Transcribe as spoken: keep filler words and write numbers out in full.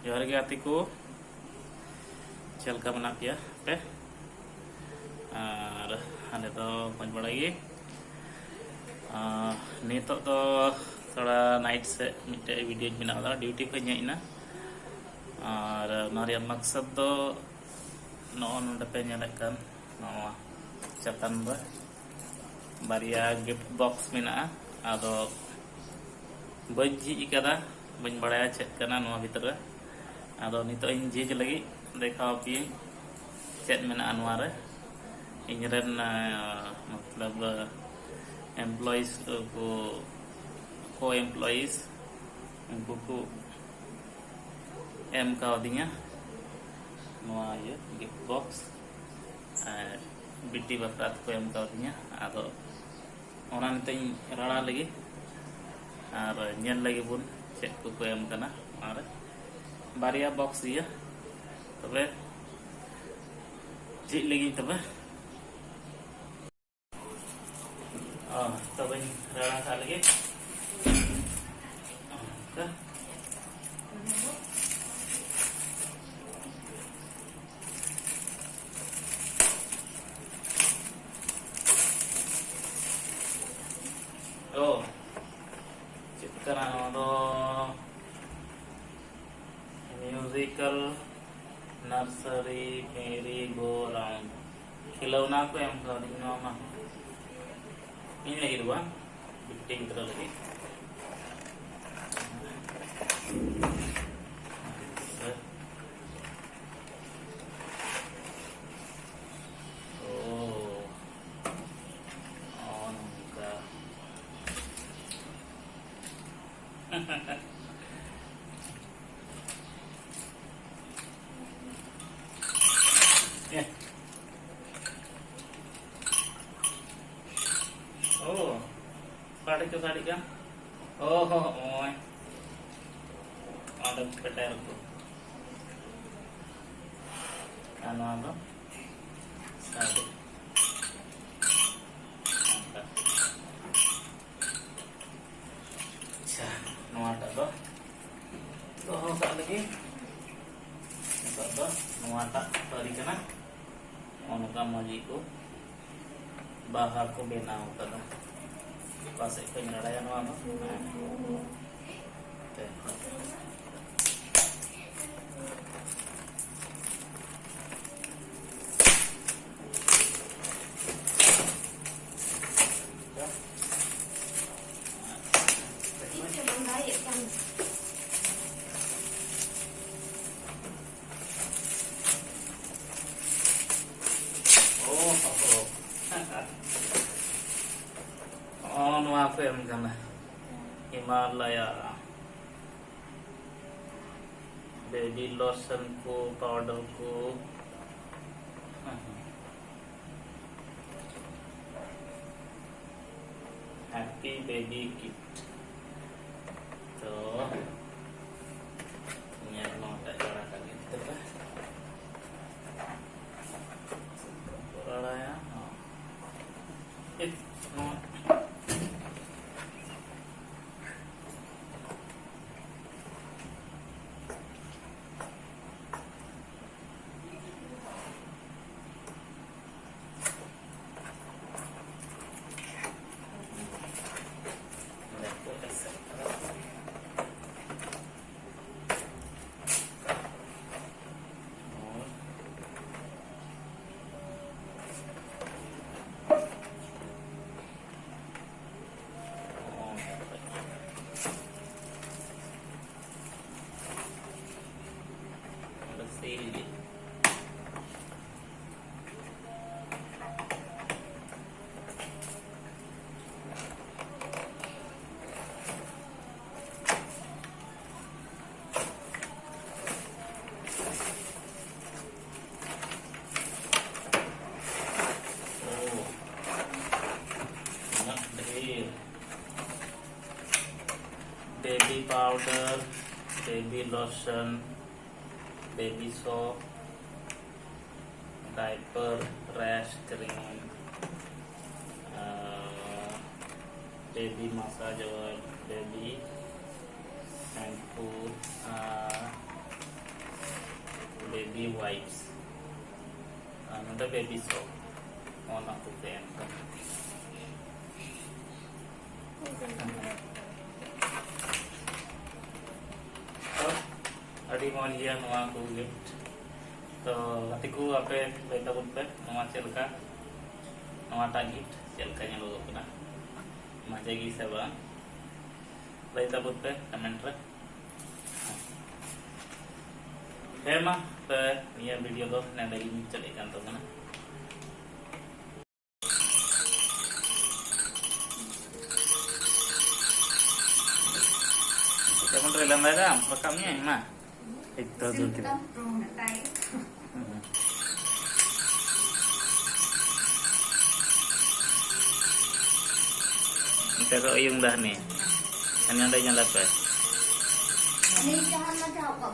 ᱡᱚᱦᱟᱨ ᱜᱮ ᱜᱟᱛᱮ ᱠᱚ, ᱪᱮᱫ ᱞᱮᱠᱟ ᱢᱮᱱᱟᱜ ᱯᱮᱭᱟ ᱯᱮ? ᱟᱨ ᱟᱞᱮ ᱫᱚ ᱢᱚᱡᱽ ᱵᱟᱲᱟ ᱜᱮ᱾ ᱟᱨ ᱱᱤᱛᱚᱜ ᱫᱚ ᱛᱷᱚᱲᱟ ᱱᱟᱭᱤᱴ ᱥᱮᱫ ᱢᱤᱫᱴᱮᱡ ᱵᱷᱤᱰᱤᱭᱳᱧ ᱵᱮᱱᱟᱣ ᱮᱫᱟ, ᱰᱤᱭᱩᱴᱤ ᱠᱷᱚᱡ ᱤᱧ ᱦᱮᱡ ᱮᱱᱟ᱾ ᱟᱨ ᱱᱚᱣᱟ ᱨᱮᱭᱟᱜ ᱢᱟᱠᱥᱟᱫ ᱫᱚ ᱱᱚᱜᱼᱚ ᱱᱚᱰᱮ ᱯᱮ ᱧᱮᱞᱮᱫ ᱠᱟᱱ ᱱᱚᱣᱟ ᱪᱮᱛᱟᱱ ᱨᱮ ᱵᱟᱨᱭᱟ ᱜᱤᱯᱷᱴ ᱵᱚᱠᱥ ᱢᱮᱱᱟᱜᱼᱟ᱾ ᱟᱫᱚ ᱵᱟᱹᱧ ᱡᱷᱤᱡ ᱟᱠᱟᱫᱟ, ᱵᱟᱹᱧ ᱵᱟᱲᱟᱭᱟ ᱪᱮᱫ ᱠᱟᱱᱟ ᱱᱚᱣᱟ ᱵᱷᱤᱛᱨᱤ ᱨᱮ᱾ ᱟᱫᱚ ᱱᱤᱛᱚᱜ ᱤᱧ ᱡᱷᱤᱡ ᱞᱟᱹᱜᱤᱫ, ᱫᱮᱠᱷᱟᱣ ᱟᱯᱮᱭᱟᱹᱧ ᱪᱮᱫ ᱢᱮᱱᱟᱜᱼᱟ ᱱᱚᱣᱟ ᱨᱮ᱾ ᱤᱧ ᱨᱮᱱ, ᱟᱸ, ᱢᱚᱛᱞᱚᱵ, ᱮᱢᱯᱞᱚᱭᱤᱡᱽ ᱠᱚ, ᱠᱚ ᱮᱢᱯᱞᱚᱭᱤᱡᱽ, ᱩᱱᱠᱩ ᱠᱚ ᱮᱢ ᱠᱟᱣᱫᱤᱧᱟ ᱱᱚᱣᱟ ᱤᱭᱟᱹ ᱜᱤᱯᱷᱴ ᱵᱚᱠᱥ, ᱟᱨ ᱵᱤᱴᱤ ᱵᱟᱠᱷᱨᱟ ᱛᱮᱠᱚ ᱮᱢ ᱠᱟᱣᱫᱤᱧᱟ᱾ ᱟᱫᱚ ᱚᱱᱟ ᱱᱤᱛᱚᱜ ᱤᱧ ᱨᱟᱲᱟ ᱞᱟᱹᱜᱤᱫ ᱟᱨ ᱧᱮᱞ ᱞᱟᱹᱜᱤᱫ ᱵᱚᱱ ᱪᱮᱫ ᱠᱚᱠᱚ ᱮᱢ ᱠᱟᱱᱟ᱾ ᱚᱱᱟᱨᱮ ᱵᱟᱨᱭᱟ ᱵᱚᱠᱥ ᱤᱭᱟᱹ, ᱛᱚᱵᱮ ᱪᱮᱫ ᱞᱟᱹᱜᱤᱫ ᱛᱚᱵᱮ? ᱚ, ᱛᱚᱵᱮᱧ ᱨᱟᱲᱟ ᱠᱟᱜ ᱞᱮᱜᱮ᱾ ᱚᱱᱠᱟ᱾ ᱚ, ᱪᱮᱫ ᱠᱟᱱᱟ ᱱᱚᱣᱟ ᱫᱚ? ᱢᱤᱭᱩᱡᱤᱠᱟᱞ ᱱᱟᱨᱥᱟᱨᱤ ᱢᱮᱨᱤ ᱜᱳ ᱨᱟᱣᱩᱱᱰ᱾ ᱠᱷᱮᱞᱳᱱᱟ ᱠᱚ ᱮᱢ ᱠᱟᱣᱫᱤᱧ ᱱᱚᱣᱟ ᱢᱟ᱾ ᱤᱧ ᱞᱟᱹᱜᱤᱫ ᱫᱚ ᱵᱟᱝ, ᱵᱤᱴᱤ ᱜᱤᱫᱽᱨᱟᱹ ᱞᱟᱹᱜᱤᱫ᱾ ᱳ, ᱱᱚᱜᱼᱚ ᱱᱚᱝᱠᱟ᱾ ᱮ᱾ ᱳ, ᱚᱠᱟ ᱴᱷᱮᱡ ᱪᱚ ᱥᱟᱰᱮ ᱠᱟᱱ? ᱳ ᱦᱳ, ᱱᱚᱜᱼᱚᱭ᱾ ᱚᱸᱰᱮ ᱯᱮᱴᱮᱨ ᱠᱚ᱾ ᱟᱨ ᱱᱚᱣᱟ ᱫᱚ ᱥᱟᱰᱮ᱾ ᱚᱱᱠᱟ᱾ ᱟᱪᱪᱷᱟ, ᱱᱚᱣᱟᱴᱟᱜ ᱫᱚ ᱫᱚᱦᱚ ᱠᱟᱜ ᱞᱟᱹᱜᱤᱫ᱾ ᱫᱚ ᱱᱚᱣᱟᱴᱟᱜ ᱛᱟᱹᱨᱤ ᱠᱟᱱᱟ᱾ ᱱᱚᱜᱼᱚ ᱱᱚᱝᱠᱟ ᱢᱚᱡᱽ ᱜᱮᱠᱚ ᱵᱟᱦᱟ ᱠᱚ ᱵᱮᱱᱟᱣ ᱠᱟᱫᱟ᱾ ᱚᱠᱟ ᱥᱮᱫ ᱠᱷᱚᱱ ᱨᱟᱲᱟᱭᱟ ᱱᱚᱣᱟ ᱫᱚ? ᱦᱮᱸ᱾ ᱱᱚᱜᱼᱚ ᱱᱚᱣᱟ ᱠᱚ ᱮᱢ ᱠᱟᱱᱟ, ᱦᱤᱢᱟᱞᱟᱭᱟ᱾ ᱵᱮᱵᱤ ᱞᱳᱥᱚᱱ ᱠᱚ, ᱯᱟᱣᱰᱟᱨ ᱠᱚ᱾ Happy baby gift. ᱛᱚ, ᱧᱮᱞ ᱱᱚᱣᱟ ᱴᱟᱜ ᱡᱚᱲᱟ ᱠᱟᱜ ᱜᱮ ᱛᱚᱵᱮ᱾ ᱨᱟᱲᱟᱭᱟ, ᱦᱚᱸ᱾ ᱮ, ᱱᱚᱣᱟ᱾ ᱚᱸᱰᱮ ᱥᱤᱞ ᱜᱮ᱾ ᱳ, ᱩᱱᱟᱹᱜ ᱰᱷᱮᱨ᱾ Baby powder, baby lotion, baby soap, diaper, rash cream, ᱟᱨ baby massage oil, baby shampoo, ᱟᱨ Wipes ᱟᱨ ᱱᱚᱰᱮ baby soap, ᱚᱱᱟ ᱠᱚᱜᱮ ᱮᱢ ᱠᱟᱱᱟ᱾ ᱛᱚ, ᱟᱹᱰᱤ ᱢᱚᱡᱽ ᱜᱮᱭᱟ ᱱᱚᱣᱟ ᱠᱚ gift᱾ ᱛᱚ ᱜᱟᱛᱮ ᱠᱚ, ᱟᱯᱮ ᱞᱟᱹᱭ ᱛᱟᱵᱚᱱ ᱯᱮ, ᱱᱚᱣᱟ ᱪᱮᱫ ᱞᱮᱠᱟ, ᱱᱚᱣᱟᱴᱟᱜ gift ᱪᱮᱫ ᱞᱮᱠᱟ ᱧᱮᱞᱚᱜᱚᱜ ᱠᱟᱱᱟ, ᱢᱚᱡᱟ ᱜᱮ ᱥᱮ ᱵᱟᱝ? ᱞᱟᱹᱭ ᱛᱟᱵᱚᱱ ᱯᱮ comment ᱨᱮ᱾ ᱦᱮᱸ ᱢᱟ, ᱛᱚᱵᱮ ᱱᱤᱭᱟᱹ video ᱫᱚ ᱱᱮᱰᱮ ᱜᱤᱧ ᱢᱩᱪᱟᱹᱫᱮᱫ ᱠᱟᱱ ᱛᱟᱵᱚᱱᱟ᱾ ᱡᱮᱢᱚᱱ ᱨᱮ ᱞᱟᱸᱫᱟᱭ ᱫᱟᱢ, ᱨᱟᱠᱟᱵ ᱢᱮᱭᱟᱭ ᱢᱟ᱾ ᱮᱠᱫᱚᱢ ᱫᱩᱨ ᱠᱮᱫᱟ᱾ ᱱᱤᱛᱚᱜ ᱫᱚ ᱩᱭᱩᱝ ᱫᱟ ᱦᱟᱹᱱᱤ᱾ ᱦᱟᱹᱱᱤ ᱚᱸᱰᱮ ᱧᱮᱞᱮ ᱯᱮ᱾ ᱩᱱᱤ ᱡᱟᱦᱟᱸ ᱢᱟ ᱡᱟᱦᱟᱸ ᱠᱚ